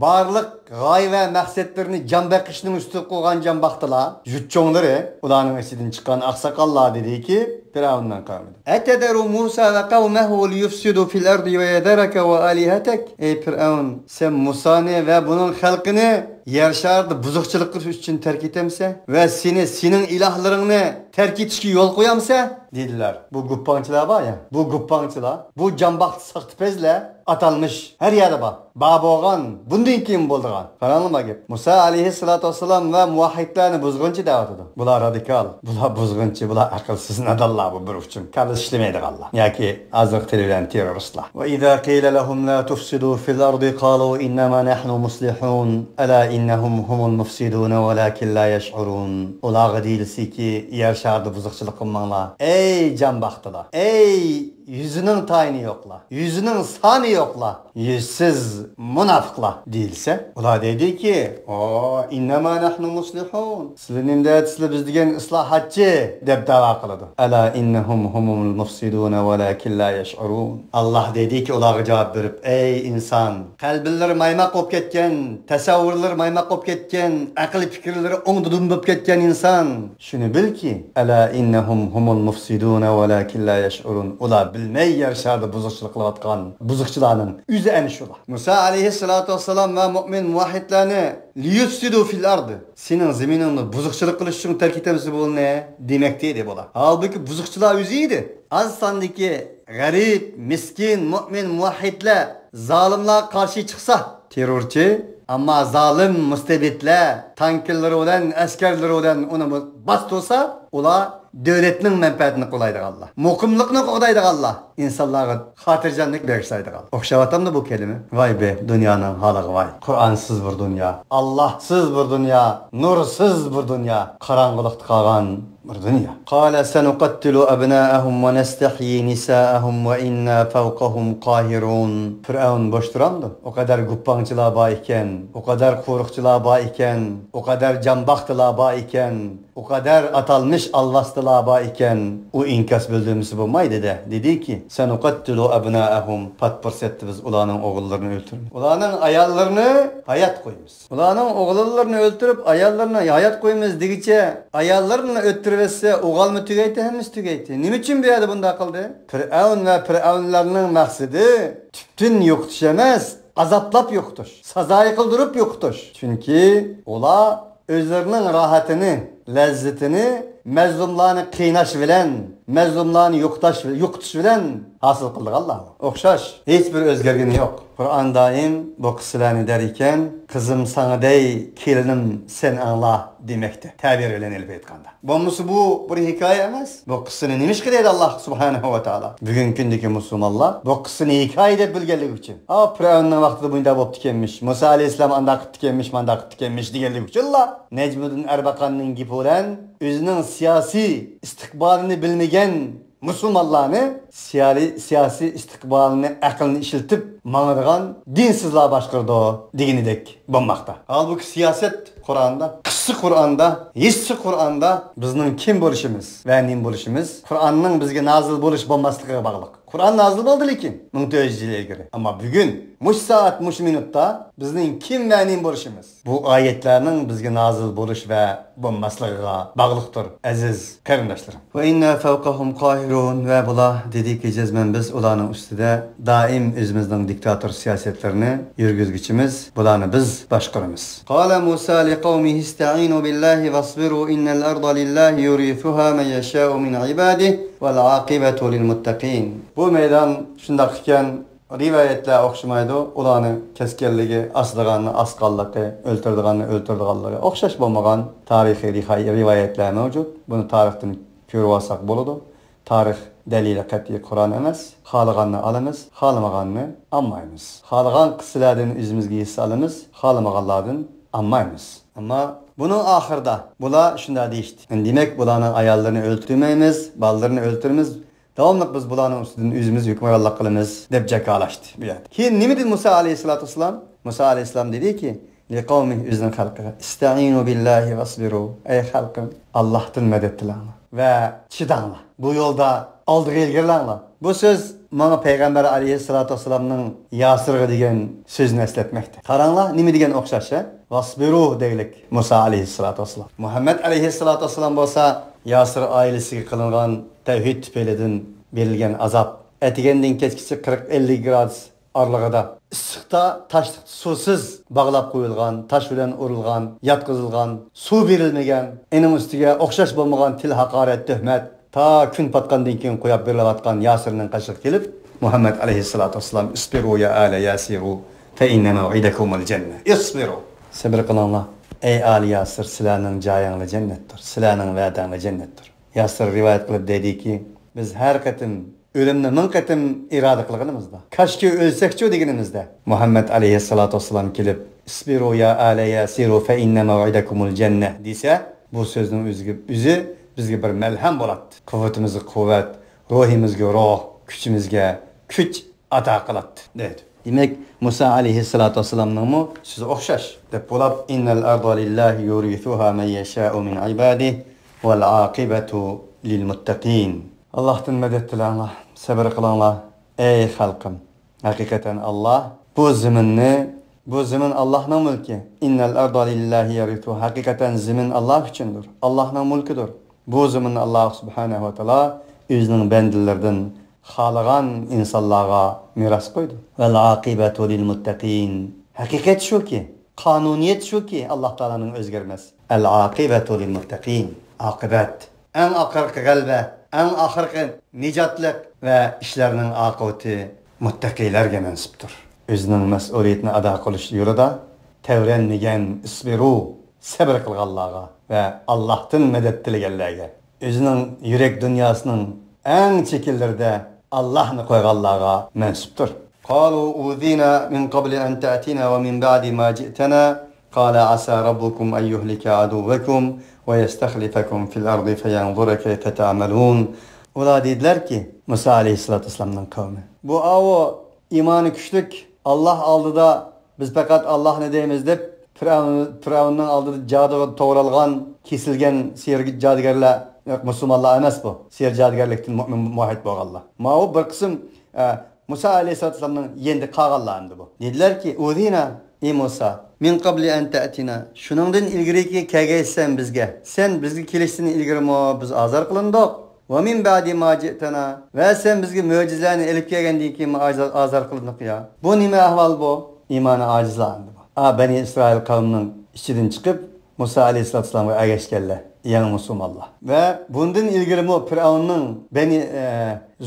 بارلىق غايە ۋە مەقسەتلىرىنى جان بېقىشنىڭ ئۈستىگە قويغان جان باقتىلار، جۇت چوڭلىرى، ئۇلارنىڭ ئىچىدىن چىققان ئاقساقاللار دېدىكى، پىرئەۋننىڭ قەۋمىدە، أتذر موسى وقومه ليفسدوا في الأرض ويذرك وآلهتك. ئەي پىرئەۋن، سەن مۇسانى ۋە بۇنىڭ خەلقىنى يەر شارىدا بۇزۇقچىلىق قىلىش ئۈچۈن تەرك ئېتەمسەن؟ ۋە سېنى، سېنىڭ ئىلاھلىرىڭنى تەرك ئېتىشكە يول قويامسەن؟ دېدىلەر. بۇ گۇپپاڭچىلار بار يا، بۇ گۇپپاڭچىلار، بۇ جانباقتى ساختىپەزلەر، ئاتالمىش ھەر يەردە بار. بار بولغان، بۇندىن كېيىن بولىدىغان. قاراڭلار ما گەپ. مۇسا ئەلەيھىسسالاتۇ ۋەسسالام ۋە مۇۋەھھىدلەرنى بۇزغۇنچى دەۋاتىدۇ. بۇلار رادىكال، بۇلار بۇزغۇنچى، بۇلار ئەقىلسىز نادانلار، بۇ بىر ئۇچۇم. كاللىسى ئىشلىمەيدىغانلار. ياكى ھازىرقى تىل بىلەن تېررورىستلار. وإذا قيل لهم لا تفسدوا في الأرض قالوا إنما نحن مصلحون ألا إنهم هم المفسدون ولكن لا يشعرون. ئۇلارغا دېيىلسىكى، يەر شارىدا بۇزۇقچىلىق قىلماڭلار. ئەي جان باقتىلار، ئەي يۈزىنىڭ تايىنى يوقلار، يۈزىنىڭ سانى يوقلار، يۈزسىز مۇناپىقلار دېيىلسە، ئۇلار دەيدۇكى، ئو، إنما نحن مصلحون. سىلەر نېمە دەيسىلەر، بىز دېگەن ئىسلاھاتچى دەپ دەۋا قىلىدۇ. ألا إنهم هم المفسدون ولكن لا يشعرون. ئاللاھ دەيدۇكى ئۇلارغا جاۋاب بېرىپ، ئەي ئىنسان، قەلبىلىرى مايماق بولۇپ كەتكەن، تەسەۋۋۇرلىرى مايماق بولۇپ كەتكەن، ئەقىل پىكىرلىرى ئوڭدىدۇن بولۇپ كەتكەن ئىنسان، شۇنى بىلكى، ألا إنهم هم المفسدون ولكن لا يشعرون. ئۇلار بىلمەي يەر شارىدا بۇزۇقچىلىق قىلىۋاتقان بۇزۇقچىلارنىڭ ئۆزى ئەنە شۇلار. مۇسا ئەلەيھىسسالاتۇ ۋەسسالام ۋە مۆمىن مۇۋەھھىدلەرنى ليفسدوا في الأرض، سېنىڭ زېمىنىڭدا بۇزۇقچىلىق قىلىش ئۈچۈن تەرك ئېتەمسىز بۇلارنى دېمەكتە ئىدى بۇلار. ھالبۇكى، بۇزۇقچىلار ئۆزى ئىدى. ئاز ساندىكى غەرىب، مىسكىن، مۆمىن مۇۋەھھىدلەر زالىملارغا قارشى چىقسا، تېررورچى، ئەمما زالىم مۇستەبىتلەر تانكىلىرى بىلەن، ئەسكەرلىرى بىلەن ئۇنى باستۇرسا، ئۇلار دۆلەتنىڭ مەنپەئەتىنى قوغدايدىغانلار، مۇقىملىقنى قوغدايدىغانلار، ئىنسانلارغا خاتىرجەملىك بېغىشلايدىغانلار. ئوخشاۋاتامدۇ بۇ كەلىمە؟ ۋاي بى، دۇنيانىڭ ھالىغا ۋاي. قۇرئانسىز بىر دۇنيا، ئاللاھسىز بىر دۇنيا، نۇرسىز بىر دۇنيا، قاراڭغۇلۇقتا قالغان بىر دۇنيا. قال سنقتل أبناءهم ونستحيي نساءهم وإنا فوقهم قاهرون. پىرئەۋن بوش تۇرامدۇ؟ ئۇ قەدەر گۇپپاڭچىلار بار ئىكەن، ئۇ قەدەر قورۇقچىلار بار ئىكەن، ئۇ قەدەر جانباقتىلار بار ئىكەن، ئۇ قەدەر ئاتالمىش ئالۋاستىلار بار ئىكەن، ئۇ ئىنكاس بىلدۈرمىسە بولمايدۇ-دە. دېدىكى، سنقتل أبناءهم، پات پۇرسەتتە بىز ئۇلارنىڭ ئوغۇللىرىنى ئۆلتۈرىمىز. ئۇلارنىڭ ئاياللىرىنى ھايات قويىمىز. ئۇلارنىڭ ئوغۇللىرىنى ئۆلتۈرۈپ، ئاياللىرىنى ھايات قويىمىز دېگۈچە، ئاياللىرىنى ئۆلتۈرۈۋەتسە، ئوغۇلمۇ تۈگەيتتى، ھەممىسى تۈگەيتتى. نېمە ئۈچۈن بۇ يەردە بۇنداق قىلدى؟ پىرئەۋن ۋە پىرئەۋنلەرنىڭ مەقسىتى تۈپتىن يوقىتىش ئەمەس، ئازابلاپ يوقىتىش، سازايى قىلدۇرۇپ يوقىتىش. چۈنكى ئۇلار ئۆزلىرىنىڭ راھىتىنى، لەززىتىنى مەزلۇملارنى قىيناش بىلەن، مەزلۇملارنى يوقىتىش، يوقىتىش بىلەن ھاسىل قىلىدىغانلار. ئوخشاش، ھېچبىر ئۆزگەرگىنى يوق. قۇرئان دائىم بۇ قىسسىلەرنى دەر ئىكەن، قىزىم ساڭا دەي، كېلىنىم سەن ئاڭلا دېمەكتە، تەبىر بىلەن ئېلىپ ئېيتقاندا. بولمىسا بۇ بىر ھېكايە ئەمەس. بۇ قىسسىنى نېمە ئىش قىلىدۇ ئاللاھ سۇبھانەھۇ ۋە تائالا؟ بۈگۈنكى كۈندىكى مۇسۇلمانلار بۇ قىسسىنى ھېكايە دەپ بىلگەنلىكى ئۈچۈن، ئا، پىرئەۋننىڭ ۋاقتىدا بۇنداق بوپتىكەنمىش، مۇسا ئەلەيھىسسالام ئانداق قىپتىكەنمىش، مانداق قىپتىكەنمىش دېگەنلىكى ئۈچۈنلا نەجمىدىن ئەربەقاننىڭ گېپى بىلەن ئۆزىنىڭ سىياسىي ئىستىقبالىنى بىلمىگەن مۇسۇلمانلارنى سىيالىي-، سىياسىي ئىستىقبالىنى، ئەقلىنى ئىشلىتىپ ماڭىدىغان دىنسىزلار باشقۇرىدۇ دېگىنىدەك بولماقتا. ھالبۇكى، سىياسەت قۇرئاندا، قىسسە قۇرئاندا، ھېسسە قۇرئاندا بىزنىڭ كىم بولۇشىمىز ۋە نېمە بولۇشىمىز قۇرئاننىڭ بىزگە نازىل بولۇش بولماسلىقىغا باغلىق. قۇرئان نازىل بولدى، لېكىن مىڭ تۆت يۈز يىل ئىلگىرى. ئەمما بۈگۈن، مۇشۇ سائەت، مۇشۇ مىنۇتتا بىزنىڭ كىم ۋە نېمە بولۇشىمىز بۇ ئايەتلەرنىڭ بىزگە نازىل بولۇش ۋە بولماسلىقىغا باغلىقتۇر، ئەزىز قېرىنداشلىرىم. وإنا فوقهم قاهرون، ۋە بۇلار دېدىكى، جەزمەن بىز ئۇلارنىڭ ئۈستىدە دائىم ئۆزىمىزنىڭ دىكتاتور سىياسەتلىرىنى يۈرگۈزگۈچىمىز، بۇلارنى بىز باشقۇرىمىز. قال موسى لقومه استعينوا بالله واصبروا إن الأرض لله يورثها من يشاء من عباده والعاقبة للمتقين. بۇ مەيدان شۇنداق ئىكەن، رىۋايەتلەر ئوخشىمايدۇ. ئۇلارنى كەسكەنلىكى، ئاسىدىغاننى ئاسقانلىقى، ئۆلتۈرىدىغاننى ئۆلتۈرىدىغانلىقى ئوخشاش بولمىغان تارىخىي رىخاي-، رىۋايەتلەر مەۋجۇت. بۇنى تارىختىن كۆرۈۋالساق بولىدۇ. تارىخ دەلىلى قەتئىي قۇرئان ئەمەس. خالىغاننى ئالىمىز، خالىمىغاننى ئالمايمىز. خالىغان قىسسىلەردىن ئۆزىمىزگە ھېسسە ئالىمىز، خالىمىغانلاردىن ئالمايمىز. ئەمما بۇنىڭ ئاخىرىدا بۇلار شۇنداق دېيىشتى، دېمەك، بۇلارنىڭ ئاياللىرىنى ئۆلتۈرمەيمىز، بالىلىرىنى ئۆلتۈرىمىز، داۋاملىق بىز بۇلارنىڭ ئۈستىدىن ئۆزىمىز ھۆكۈمرانلىق قىلىمىز، دەپ جاكارلاشتى بۇ يەردە. كېيىن نېمە دېدى مۇسا ئەلەيھىسسالاتۇ ۋەسسالام؟ مۇسا ئەلەيھىسسالام دېدىكى، لىقەۋمى، ئۆزىنىڭ خەلقىگە، ئىستەئىنۇ بىللاھى ۋەسبىرۇ، ئەي خەلقىم، ئاللاھتىن مەدەت تىلەڭلار ۋە چىداڭلار. بۇ يولدا ئالدىغا ئىلگىرىلەڭلار. بۇ سۆز ماڭا پەيغەمبەر ئەلەيھىسسالاتۇ ۋەسسالامنىڭ ياسىرغا دېگەن سۆزىنى ئەسلەتمەكتە. قاراڭلار، نېمە دېگەن ئوخشاش، ھە؟ ۋەسبىرۇ دەيلىك مۇسا ئەلەيھىسسالاتۇ ۋەسسالام. مۇھەممەد ئەلەيھىسسالاتۇ ۋەسسالام بولسا ياسىر ئائىلىسىگە قىلىنغان تەۋھىد تۈپەيلىدىن بېرىلگەن ئازاب، ئەتىگەندىن كەچكىچە قىرىق ئەللىك گرادۇس ئارىلىقىدا ئىسسىقتا تاشلىق سۇسىز باغلاپ قويۇلغان، تاش بىلەن ئۇرۇلغان، ياتقۇزۇلغان، سۇ بېرىلمىگەن، ئېنىڭ ئۈستىگە ئوخشاش بولمىغان تىل ھاقارەت، تۆھمەت، تا كۈن پاتقاندىن كېيىن قوياپ بېرىلىۋاتقان ياسىرنىڭ قېشىغا كېلىپ، مۇھەممەد ئەلەيھىسسالاتۇ ۋەسسالام، ئىسبىرۇ يا ئەلە ياسىرۇ، فەئىننەما مەۋئىدەكۇمۇل جەننە. ئىسبىرۇ. سەبرى قىلىڭلار. ئەي ئالى ياسىر، سىلەرنىڭ جايىڭلار جەننەتتۇر. سىلەرنىڭ ۋەدەڭلار جەننەتتۇر. ياسىر رىۋايەت قىلىپ دەيدىكى، بىز ھەر قېتىم ئۆلۈمنى مىڭ قېتىم ئىرادە قىلغىنىمىزدا، كاشكى ئۆلسەكچۇ دېگىنىمىزدە، مۇھەممەد ئەلەيھىسسالاتۇ ۋەسسالام كېلىپ، ئىسبىرۇ يا ئالە ياسىرۇ فەئىننە مەۋئىدەكۇمۇل جەننە دېسە، بۇ سۆزنىڭ ئۆزىگە، ئۆزى بىزگە بىر مەلھەم بولاتتى. قۇۋۋىتىمىزگە قۇۋۋەت، روھىمىزگە روھ، كۈچىمىزگە كۈچ ئاتا قىلاتتى، دەيدۇ. دېمەك، مۇسا ئەلەيھىسسالاتۇ ۋەسسالامنىڭمۇ سۆزى ئوخشاش دەپ بولۇپ، ئىننەل ئەرضە لىللاھى يۇرىسۇھا مەن يەشائۇ مىن ئىبادىھى ۋەل ئاقىبەتۇ لىل مۇتتەقىن. ئاللاھتىن مەدەت تىلەڭلار، سەبرى قىلىڭلار، ئەي خەلقىم. ھەقىقەتەن ئاللاھ بۇ زېمىننى، بۇ زېمىن ئاللاھنىڭ مۈلكى. ئىننەل ئەرضە لىللاھى يۇرىسۇھا. ھەقىقەتەن زېمىن ئاللاھ ئۈچۈندۇر، ئاللاھنىڭ مۈلكىدۇر. بۇ زېمىننى ئاللاھ سۇبھانەھۇ ۋە تائالا ئۆزىنىڭ بەندىلىرىدىن خالىغان ئىنسانلارغا مىراس قويدى. ۋەل ئاقىبەتۇ لىل مۇتتەقىن. ھەقىقەت شۇكى، قانۇنىيەت شۇكى، ئاللاھ تائالانىڭ ئۆزگەرمەس. ئەل ئاقىبەتۇ لىل مۇتتەقىن. ئاقىبەت، ئەڭ ئاخىرقى غەلىبە، ئەڭ ئاخىرقى نىجاتلىق ۋە ئىشلارنىڭ ئاقىۋىتى مۇتتەقىيلەرگە مەنسۇپتۇر. ئۆزىنىڭ مەسئۇلىيىتىنى ئادا قىلىش يولىدا تەۋرەنمىگەن، ئىسبىرۇ، سەبرى قىلغانلارغا ۋە ئاللاھتىن مەدەت تىلىگەنلەرگە، ئۆزىنىڭ يۈرەك دۇنياسىنىڭ ئەڭ چېكىنلىرىدە ئاللاھنى قويغانلارغا مەنسۇپتۇر. قالوا أوذينا من قبل أن تأتينا ومن بعد ما جئتنا قال عسى ربكم أن يهلك عدوكم ويستخلفكم في الأرض فينظر كيف تعملون. ئۇلار دېدىلەركى، مۇسا ئەلەيھىسسالاتۇ ۋەسسالامنىڭ قەۋمى، بۇ ئاۋۇ ئىمانى كۈچلۈك، ئاللاھ ئالدىدا بىز پەقەت ئاللاھنى دەيمىز دەپ، پىرئەۋن، پىرئەۋننىڭ ئالدىدا جادۇغا توغرالغان، كېسىلگەن سېھىر جادۇگەرلەر، ياق، مۇسۇلمانلار ئەمەس بۇ. سېھىر جادۇگەرلىكتىن مۇئمىن مۇۋەھھىد بولغانلار. ماۋۇ بىر قىسىم، ئە، مۇسا ئەلەيھىسسالاتۇ ۋەسسالامنىڭ يېنىدا قالغانلار ئەمدى بۇ. دېدىلەركى، ئۇزىنا، ئى مۇسا، مىن قابلى ئەن تەتىنا، شۇنىڭدىن ئىلگىرىكى كەلگەيسەن بىزگە، سەن بىزگە كېلىشتىن ئىلگىرىمۇ بىز ئازار قىلىندۇق. ۋە مىن بەئدى ما جىئتەنا، ۋە سەن بىزگە مۆجىزىلەرنى ئېلىپ كەلگەندىن كېيىنمۇ ئاز-، ئازار قىلىندۇق يا. بۇ نېمە ئەھۋال بۇ؟ ئىمانى ئاجىزلار ئەمدى بۇ. ئا، بەنى ئىسرائىل قەۋمىنىڭ ئىچىدىن چىقىپ، مۇسا ئەلەيھىسسالاتۇ ۋەسسالامغا ئەگەشكەنلەر، يېڭى مۇسۇلمانلار. ۋە بۇندىن ئىلگىرىمۇ پىرئەۋننىڭ بەنى، ئە،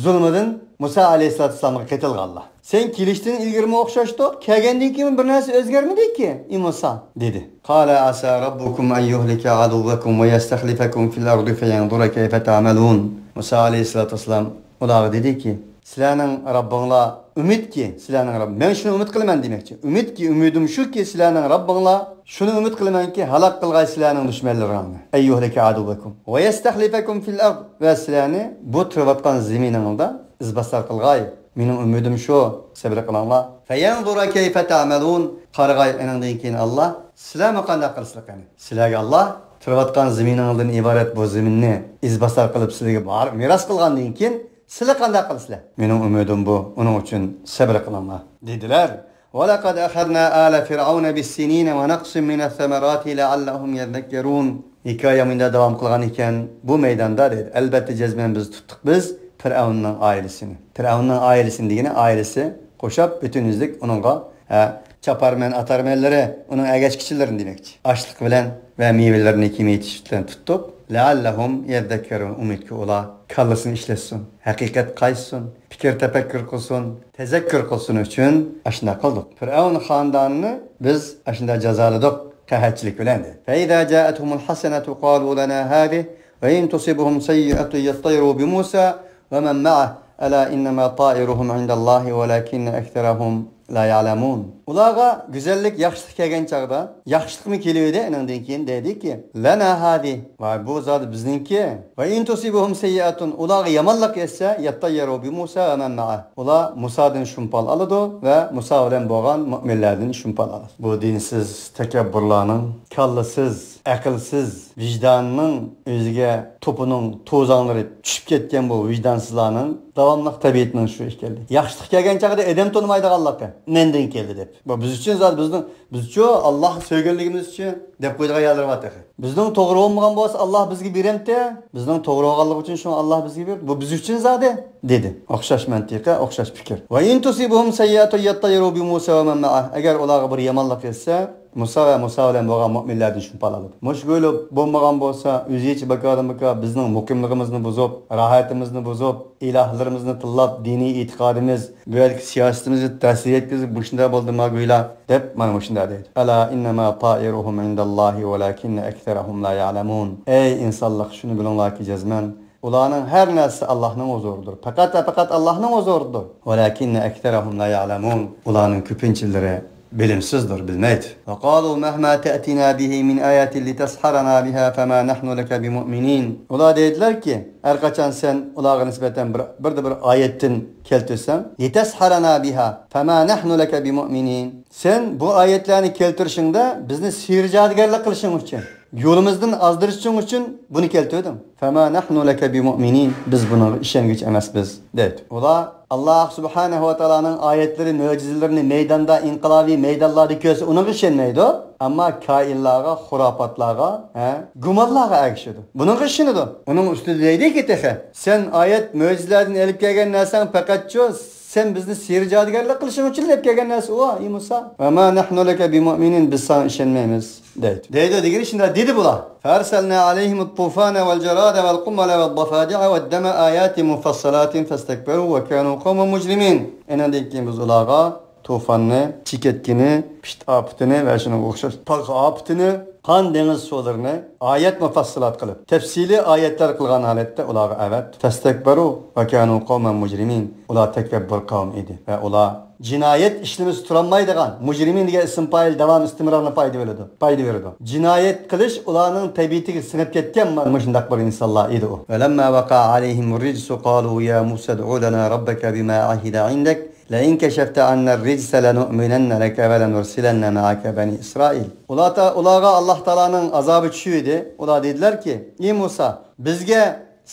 زۇلمىدىن مۇسا ئەلەيھىسسالاتۇ ۋەسسالامغا قېتىلغانلار. سەن كېلىشتىن ئىلگىرىمۇ ئوخشاشتۇق، كەلگەندىن كېيىنمۇ بىر نەرسە ئۆزگەرمىدىكى، ئى مۇسا، دېدى. قال عسى ربكم أن يهلك عدوكم ويستخلفكم في الأرض فينظر كيف تعملون. مۇسا ئەلەيھىسسالاتۇ ۋەسسالام ئۇلارغا دېدىكى، سىلەرنىڭ رەببىڭلار ئۈمىدكى، سىلەرنىڭ رەب-، مەن شۇنى ئۈمىد قىلىمەن دېمەكچى. ئۈمىدكى، ئۈمىدىم شۇكى، سىلەرنىڭ رەببىڭلار، شۇنى ئۈمىد قىلىمەنكى، ھالاك قىلغاي سىلەرنىڭ دۈشمەنلىرىڭلارنى. أن يهلك عدوكم ويستخلفكم في الأرض، ۋە سىلەرنى بۇ تۇرۇۋاتقان زېمىنىڭلاردا ئىزباسار قىلغاي. مېنىڭ ئۈمىدىم شۇ، سەبرى قىلىڭلار. فينظر كيف تعملون، قارىغاي ئېنىڭدىن كېيىن ئاللاھ سىلەرمۇ قانداق قىلىسىلەر قېنى. سىلەرگە ئاللاھ تۇرۇۋاتقان زېمىنىڭلاردىن ئىبارەت بۇ زېمىننى ئىزباسار قىلىپ سىلەرگە بار-، مىراس قىلغاندىن كېيىن سىلەر قانداق قىلىسىلەر؟ مېنىڭ ئۈمىدىم بۇ، ئۇنىڭ ئۈچۈن سەبرى قىلىڭلار، دېدىلەر. ولقد أخذنا آل فرعون بالسنين ونقص من الثمرات لعلهم يذكرون. ھېكايە مۇنداق داۋام قىلغان ئىكەن، بۇ مەيداندا دەيدۇ، ئەلبەتتە جەزمەن بىز تۇتتۇق بىز پىرئەۋننىڭ ئائىلىسىنى. پىرئەۋننىڭ ئائىلىسىنى دېگىنى ئائىلىسى قوشاپ پۈتۈن يۈزلۈك ئۇنىڭغا، ھە، چاپارمەن، ئاتارمەنلىرى، ئۇنىڭ ئەگەشكۈچىلىرىنى دېمەكچى. ئاچلىق بىلەن ۋە مېۋىلىرىنى كېمىيىتىش بىلەن تۇتتۇق. لعلهم يذكرون، ئۈمىدكى ئۇلار كاللىسىنى ئىشلەتسۇن، ھەقىقەت قايتسۇن، پىكىر تەپەككۇر قىلسۇن، تەزەككۇر قىلسۇن ئۈچۈن ئاشۇنداق قىلدۇق. پىرئەۋن خانىدانىنى بىز ئاشۇنداق جازالىدۇق، قەھەتچىلىك بىلەن، دېدى. فإذا جاءتهم الحسنة قالوا لنا هذه وإن تصبهم سيئة يطيروا بموسى ومن معه ألا إنما طائرهم عند الله ولكن أكثرهم لا يعلمون. ئۇلارغا گۈزەللىك، ياخشىلىق كەلگەن چاغدا، ياخشىلىقمۇ كېلىۋىدى، ئۇنىڭدىن كېيىن دەيدىكى، لنا هذه، ۋاي بۇ زادى بىزنىڭكى. وإن تصبهم سيئة، ئۇلارغا يامانلىق يەتسە، يطيروا بموسى ومن معه، ئۇلار مۇسادىن شۇمپال ئالىدۇ ۋە مۇسا بىلەن بولغان مۆمىنلەردىن شۇمپال ئالىدۇ. بۇ دىنسىز تەكەببۇرلارنىڭ كاللىسىز، ئەقىلسىز، ۋىجداننىڭ ئۆزىگە توپىنىڭ توزانلىرى چۈشۈپ كەتكەن بۇ ۋىجدانسىزلارنىڭ داۋاملىق تەبىئىتىنىڭ شۇ ئىكەنلىكى. ياخشىلىق كەلگەن چاغدا ئادەم تونۇمايدىغانلىقى، مەندىن كەلدى دەپ. بۇ بىز ئۈچۈن زادى، بىزنىڭ، بىزچۇ ئاللاھقا سۆيگەنلىكىمىز ئۈچۈن دەپ قويىدىغان يەرلىرى بار تېخى. بىزنىڭ توغرا بولمىغان بولسا، ئاللاھ بىزگە بېرەمتى؟ بىزنىڭ توغرا بولغانلىقى ئۈچۈن شۇڭا ئاللاھ بىزگە بېرىدۇ. بۇ بىز ئۈچۈن زادى، دېدى. ئوخشاش مەنتىقە، ئوخشاش پىكىر. وإن تصبهم سيئة يطيروا بموسى ومن معه. ئەگەر ئۇلارغا بىر يامانلىق يەتسە، مۇسا ۋە مۇسا بىلەن بولغان مۆمىنلەردىن شۇمپال ئالىدۇ. مۇشۇ بولۇپ بولمىغان بولسا، ئۆزىچە بىكاردىن بىكار بىزنىڭ مۇقىملىقىمىزنى بۇزۇپ، راھىتىمىزنى بۇزۇپ، ئىلاھلىرىمىزنى تىللاپ، دىنىي ئېتىقادىمىز، بۇ يەردىكى سىياسىتىمىزگە تەسىر يەتكۈزۈپ، مۇشۇنداق بولدىما گويلا، دەپ مانا مۇشۇنداق دەيدۇ. ألا إنما طائرهم عند الله ولكن أكثرهم لا يعلمون. ئەي ئىنسانلىق، شۇنى بىلىڭلاركى، جەزمەن ئۇلارنىڭ ھەر نەرسىسى ئاللاھنىڭ ھۇزۇرىدۇر. پەقەت ۋە پەقەت ئاللاھنىڭ ھۇزۇرىدۇر. ولكن أكثرهم لا يعلمون. ئۇلارنىڭ كۆپىنچىلىرى بىلىمسىزدۇر، بىلمەيدۇ. وقالوا مهما تأتنا به من آية لتسحرنا بها فما نحن لك بمؤمنين. ئۇلار دەيدىلەركى، ھەر قاچان سەن ئۇلارغا نىسبەتەن بىر، بىردە بىر ئايەتتىن كەلتۈرسەڭ، لتسحرنا بها فما نحن لك بمؤمنين. سەن بۇ ئايەتلەرنى كەلتۈرۈشۈڭدە بىزنى سېھىر جادۇگەرلىك قىلىشىڭ ئۈچۈن، يولىمىزدىن ئازدۇرۇشۇڭ ئۈچۈن بۇنى كەلتۈردۈڭ. فما نحن لك بمؤمنين. بىز بۇنىڭغا ئىشەنگۈچى ئەمەسمىز، دەيدۇ. ئۇلار ئاللاھ سۇبھانەھۇ ۋە تائالانىڭ ئايەتلىرى، مۆجىزىلىرىنى مەيداندا، ئىنقىلابىي مەيدانلاردا كۆرسە، ئۇنىڭغا ئىشەنمەيدۇ. ئەمما كائىنلارغا، خۇراپاتلارغا، ھە، گۇمانلارغا ئەگىشىدۇ. بۇنىڭغا ئىشىنىدۇ. ئۇنىڭ ئۈستىدە دەيدىكى تېخى، سەن ئايەت، مۆجىزىلەردىن ئېلىپ كەلگەن نەرسەڭ پەقەتچۇ، سەن بىزنى سېھىر جادۇگەرلىك قىلىشىڭ ئۈچۈن دەپ كەلگەن نەرسە ئۇ، ئى مۇسا. وما نحن لك بمؤمنين، بىز ساڭا ئىشەنمەيمىز، دەيدۇ. دەيدۇ دېگىنى شۇنداق دېدى بۇلار. فأرسلنا عليهم الطوفان والجراد والقمل والضفادع والدم آيات مفصلات فاستكبروا وكانوا قوما مجرمين. ئېنىڭدىن كېيىن بىز ئۇلارغا توفاننى، چېكەتكىنى، پىت ئاپىتىنى ۋە شۇنىڭغا ئوخشاش تاغ ئاپىتىنى، قان دېڭىز سۇلىرىنى ئايەت مۇپەسسىلات قىلىپ، تەپسىلىي ئايەتلەر قىلغان ھالەتتە ئۇلارغا ئەۋەتتى. فاستكبروا وكانوا قوما مجرمين. ئۇلار تەكەببۇر قەۋم ئىدى ۋە ئۇلار جىنايەت ئىشلىمىسە تۇرالمايدىغان، مۇجرىمىن دېگەن ئىسىم پائىل داۋام ئىستىمرارنى پايدا بېرىدۇ، پايدا بېرىدۇ. جىنايەت قىلىش ئۇلارنىڭ تەبىئىتىگە سىڭىپ كەتكەن مانا مۇشۇنداق بىر ئىنسانلار ئىدى ئۇ. ولما وقع عليهم الرجس قالوا يا موسى ادع لنا ربك بما عهد عندك لئن كشفت عنا الرجس لنؤمنن لك ولنرسلن معك بني إسرائيل. ئۇلار تا-، ئۇلارغا ئاللاھ تائالانىڭ ئازابى چۈشۈۋىدى. ئۇلار دېدىلەركى، ئى مۇسا، بىزگە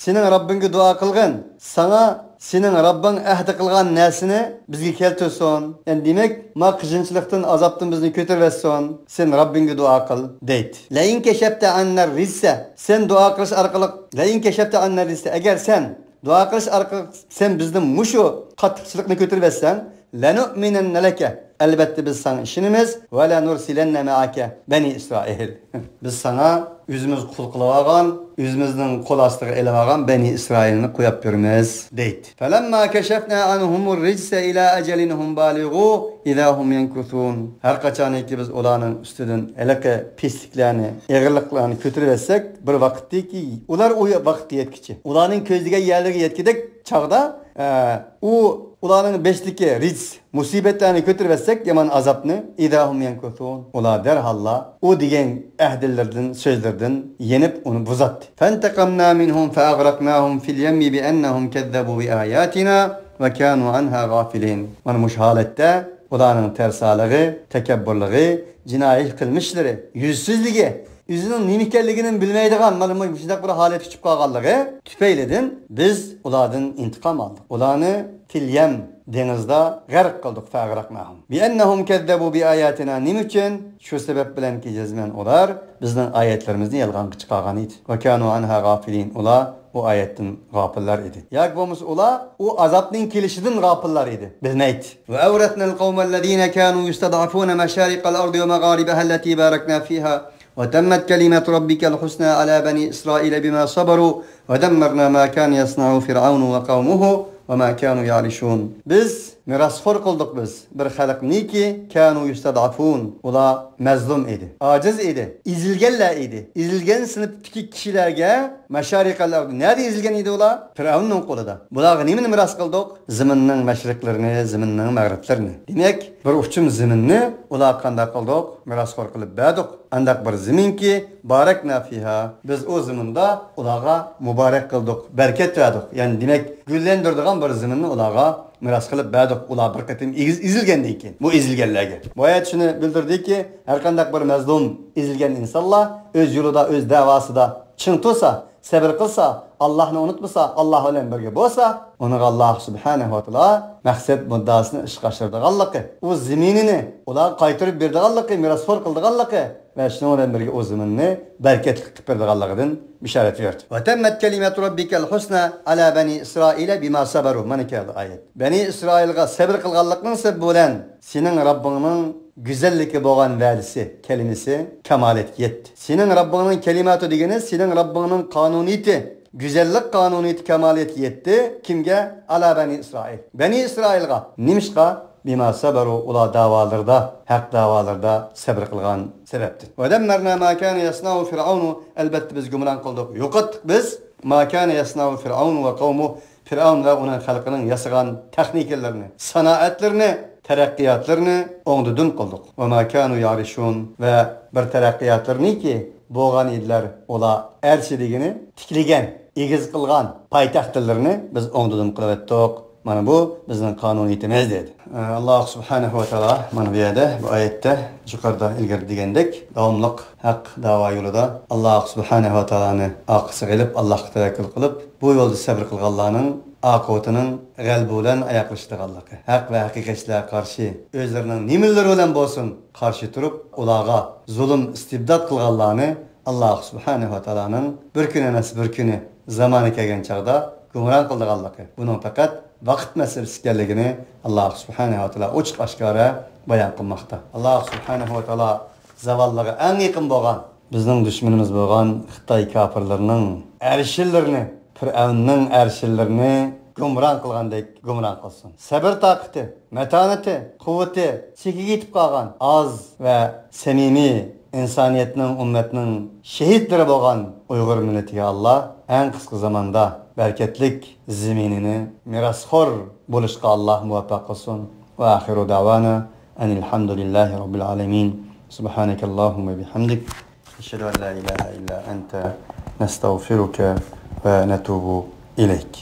سېنىڭ رەببىڭگە دۇئا قىلغىن، ساڭا سېنىڭ رەببىڭ ئەھدى قىلغان نەرسىنى بىزگە كەلتۈرسۇن. يەنى دېمەك، ما قىيىنچىلىقتىن، ئازابتىن بىزنى كۆتۈرۈۋەتسۇن. سەن رەببىڭگە دۇئا قىل، دەيدۇ. لئن كشفت عنا الرجس، سەن دۇئا قىلىش ئارقىلىق، لئن كشفت عنا الرجس، ئەگەر سەن دۇئا قىلىش ئارقىلىق سەن بىزدىن مۇشۇ قاتتىقچىلىقنى كۆتۈرۈۋەتسەڭ، لنؤمنن لك، ئەلۋەتتە بىز ساڭا ئىشىنىمىز، ولنرسلن معك بني إسرائيل. بىز ساڭا ئۆزىمىز قۇل قىلىۋالغان، ئۆزىمىزنىڭ قول ئاستىغا ئېلىۋالغان بەنى ئىسرائىلنى قويۇپ بېرىمىز، دەيدۇ. فلما كشفنا عنهم الرجس إلى أجل هم بالغوه إذا هم ينكثون. ھەر قاچانكى بىز ئۇلارنىڭ ئۈستىدىن ھېلىقى پىسلىكلەرنى، ئېغىرلىقلارنى كۆتۈرۈۋەتسەك، بىر ۋاقىتتىكى، ئۇلار ئۇ ۋاقىتقا يەتكۈچە، ئۇلارنىڭ كۆزلىگەن يەرلىرىگە يەتكۈدەك چاغدا، ئە، ئۇ، ئۇلارنىڭ بېشىدىكى رىجس، مۇسىبەتلەرنى كۆتۈرۈۋەتسەك، يامان ئازابنى، إذا هم ينكثون. ئۇلار دەرھاللا ئۇ دېگەن ئەھدىلىرىدىن، سۆزلىرىدىن يېنىپ، ئۇنى بۇزاتتى. فانتقمنا منهم فأغرقناهم في اليم بأنهم كذبوا بآياتنا وكانوا عنها غافلين. مانا مۇشۇ ھالەتتە ئۇلارنىڭ تەرسالىقى، تەكەببۇرلۇقى، جىنايى قىلمىشلىرى، يۈزسىزلىكى، ئۆزىنىڭ نېمە ئىكەنلىكىنى بىلمەيدىغان مانا مۇشۇنداق بىر ھالەتكە چۈشۈپ قالغانلىقى تۈپەيلىدىن بىز ئۇلاردىن ئىنتىقام ئالدۇق. ئۇلارنى في اليم، دېڭىزدا غەرق قىلدۇق، فأغرقناهم بأنهم كذبوا بآياتنا. نېمە ئۈچۈن؟ شۇ سەۋەب بىلەنكى، جەزمەن ئۇلار بىزنىڭ ئايەتلىرىمىزنى يالغانغا چىقارغان ئىدى. وكانوا عنها غافلين. ئۇلار ئۇ ئايەتتىن غاپىللار ئىدى. ياكى بولمىسا ئۇلار ئۇ ئازابنىڭ كېلىشىدىن غاپىللار ئىدى، بىلمەيتتى. وأورثنا القوم الذين كانوا يستضعفون مشارق الأرض ومغاربها التي باركنا فيها وتمت كلمة ربك الحسنى على بني إسرائيل بما صبروا ودمرنا ما كان يصنع فرعون وقومه وما كانوا يعرشون. بىز مىراسخور قىلدۇق بىز بىر خەلقنىكى، كانۇ يۇستەزئەفۇن، ئۇلار مەزلۇم ئىدى، ئاجىز ئىدى، ئېزىلگەنلەر ئىدى. ئېزىلگەن سىنىپتىكى كىشىلەرگە، مەشارىقەل ئەرد، نەدە ئېزىلگەن ئىدى ئۇلار؟ پىرئەۋننىڭ قولىدا. بۇلارغا نېمىنى مىراس قىلدۇق؟ زېمىننىڭ مەشرىقلىرىنى، زېمىننىڭ مەغرىبلىرىنى. دېمەك، بىر ئۇچۇم زېمىننى ئۇلارغا قانداق قىلدۇق؟ مىراسخور قىلىپ بەردۇق. ئانداق بىر زېمىنكى، بارەكنا فىھا، بىز ئۇ زېمىندا ئۇلارغا مۇبارەك قىلدۇق، بەرىكەت بەردۇق. يەنى دېمەك، گۈللەندۈرىدىغان بىر زېمىننى ئۇلارغا مىراس قىلىپ بەردۇق، ئۇلار بىر قېتىم ئېگىز-، ئېزىلگەندىن كېيىن. بۇ ئېزىلگەنلەرگە. بۇ ئايەت شۇنى بىلدۈردىكى، ھەرقانداق بىر مەزلۇم، ئېزىلگەن ئىنسانلار ئۆز يولىدا، ئۆز دەۋاسىدا چىڭ تۇرسا، سەۋر قىلسا، ئاللاھنى ئۇنتۇمىسا، ئاللاھ بىلەن بىرگە بولسا، ئۇنىڭغا ئاللاھ سۇبھانەھۇ ۋە تائالا مەقسەت مۇددىئاسىنى ئىشقا ئاشۇرىدىغانلىقى، ئۇ زېمىنىنى ئۇلارغا قايتۇرۇپ بېرىدىغانلىقى، مىراسخور قىلىدىغانلىقى ۋە شۇنىڭ بىلەن بىرگە ئۇ زېمىننى بەرىكەتلىك قىلىپ بېرىدىغانلىقىدىن بېشارەت بېرىدۇ. ۋە تەممەت كەلىمەتۇ رەببىكەل ھۇسنا ئەلا بەنى ئىسرائىلە بىما سەبەرۇ. مانا كەلدى ئايەت. بەنى ئىسرائىلغا سەۋر قىلغانلىقنىڭ سەۋەبى بىلەن سېنىڭ رەببىڭنىڭ گۈزەللىكى بولغان ۋەدىسى، كەلىمىسى كامالەتكە يەتتى. سېنىڭ رەببىڭنىڭ كەلىماتۇ دېگىنى سېنىڭ رەببىڭنىڭ قانۇنىيىتى، گۈزەللىك قانۇنىيىتى كامالىيەتكە يەتتى. كىمگە؟ ئالا بەنى ئىسرائىل. بەنى ئىسرائىلغا. نېمىشقا؟ بىما سەبەرۇ، ئۇلار داۋالىرىدا، ھەق داۋالىرىدا سەبر قىلغان سەۋەبتىن. ۋە دەممەرنا ما كانە يەسنەئۇ فىرئەۋنۇ، ئەلبەتتە بىز گۇمران قىلدۇق، يوقاتتۇق بىز، ما كانە يەسنەئۇ فىرئەۋنۇ ۋە قەۋمۇ، پىرئەۋن ۋە ئۇنىڭ خەلقىنىڭ ياسىغان تېخنىكىلىرىنى، سانائەتلىرىنى، تەرەققىياتلىرىنى ئوڭدىدىن قىلدۇق. ۋە ما كانۇ يەرىشۇن، ۋە بىر تەرەققىياتلىرىنىكى بولغان ئىدىلەر، ئۇلار ئەرشى دېگىنى تىكلىگەن، ئېگىز قىلغان پايتەختلىرىنى بىز ئوڭدىدىن قىلىۋەتتۇق. مانا بۇ بىزنىڭ قانۇنىيىتىمىز دېدى. ئاللاھ سۇبھانەھۇ ۋە تائالا مانا بۇ يەردە، بۇ ئايەتتە يۇقىرىدا ئىلگىرى دېگەندەك داۋاملىق ھەق داۋا يولىدا ئاللاھ سۇبھانەھۇ ۋە تائالانى ئارقىسىغا ئېلىپ، ئاللاھقا تەۋەككۈل قىلىپ، بۇ يولدا سەبر قىلغانلارنىڭ ئاقىۋىتىنىڭ غەلىبە بىلەن ئاياغلىشىدىغانلىقى، ھەق ۋە ھەقىقەتچىلەرگە قارشى ئۆزلىرىنىڭ نېمىلىرى بىلەن بولسۇن قارشى تۇرۇپ، ئۇلارغا زۇلۇم، ئىستىبداد قىلغانلارنى ئاللاھ سۇبھانەھۇ ۋە تائالانىڭ بىر كۈنى ئەمەس، بىر كۈنى زامانى كەلگەن چاغدا گۇمران قىلىدىغانلىقى، بۇنىڭ پەقەت ۋاقىت مەسىلىسى ئىكەنلىكىنى ئاللاھ سۇبھانەھۇ ۋە تائالا ئوچۇق ئاشكارا بايان قىلماقتا. ئاللاھ سۇبھانەھۇ ۋە تائالا زاۋاللىرىغا ئەڭ يېقىن بولغان، بىزنىڭ دۈشمىنىمىز بولغان خىتاي كاپىرلىرىنىڭ ئەرشىلىرىنى، پىرئەۋننىڭ ئەرشىلىرىنى گۇمران قىلغاندەك گۇمران قىلسۇن. سەۋر تاقىتى، مەتانىتى، قۇۋۋىتى چېكىگە يېتىپ قالغان، ئاز ۋە سەمىمىي ئىنسانىيەتنىڭ، ئۈممەتنىڭ شېھىتلىرى بولغان ئۇيغۇر مىللىتىگە ئاللاھ ئەڭ قىسقا زاماندا بەرىكەتلىك زېمىنىنى مىراسخور بولۇشقا ئاللاھ مۇۋەپپەق قىلسۇن. ۋە ئاخىرۇ دەۋانا ئەنىل ھەمدۇلىللاھى رەببىل ئالەمىن. سۇبھانەكەللاھۇممە بىھەمدىك. نەشھەدۇ ئەن لا ئىلاھە ئىللا ئەنتە. نەستەغفىرۇكە ۋە نەتۇبۇ ئىلەيك.